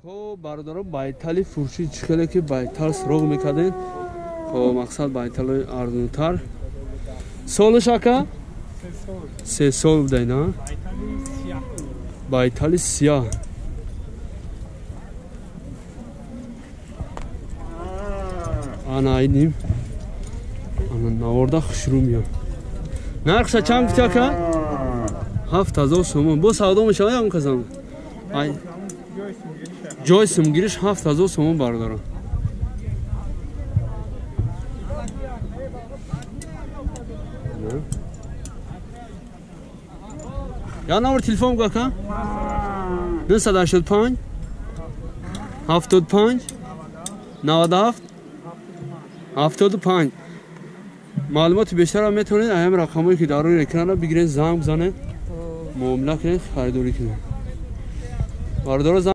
Хоб, бародаро, байтали фурӯшӣ чӣ хеле ки байтал суроғ мекардем. Хоб, мақсад байталои арзонтар. Солаш, ака? 3 сол буда ина. Байтали сияҳ. Ана айним. Ана наворда хушрӯ меяд. Нархша чанд гуфти, ака? 7000 сомон. Бо савдо мешавад ям казам? Ай ҷои сумгириш 7000 сомон, бародарон. Я номер телефон гу, ака? 985 75 97 75. Маълумоти бештарро метавонед ҳамин рақамҳое ки дар рӯи экранро бигиред, занг бизанед, муомила кунед, харидорӣ кунед, бародаро.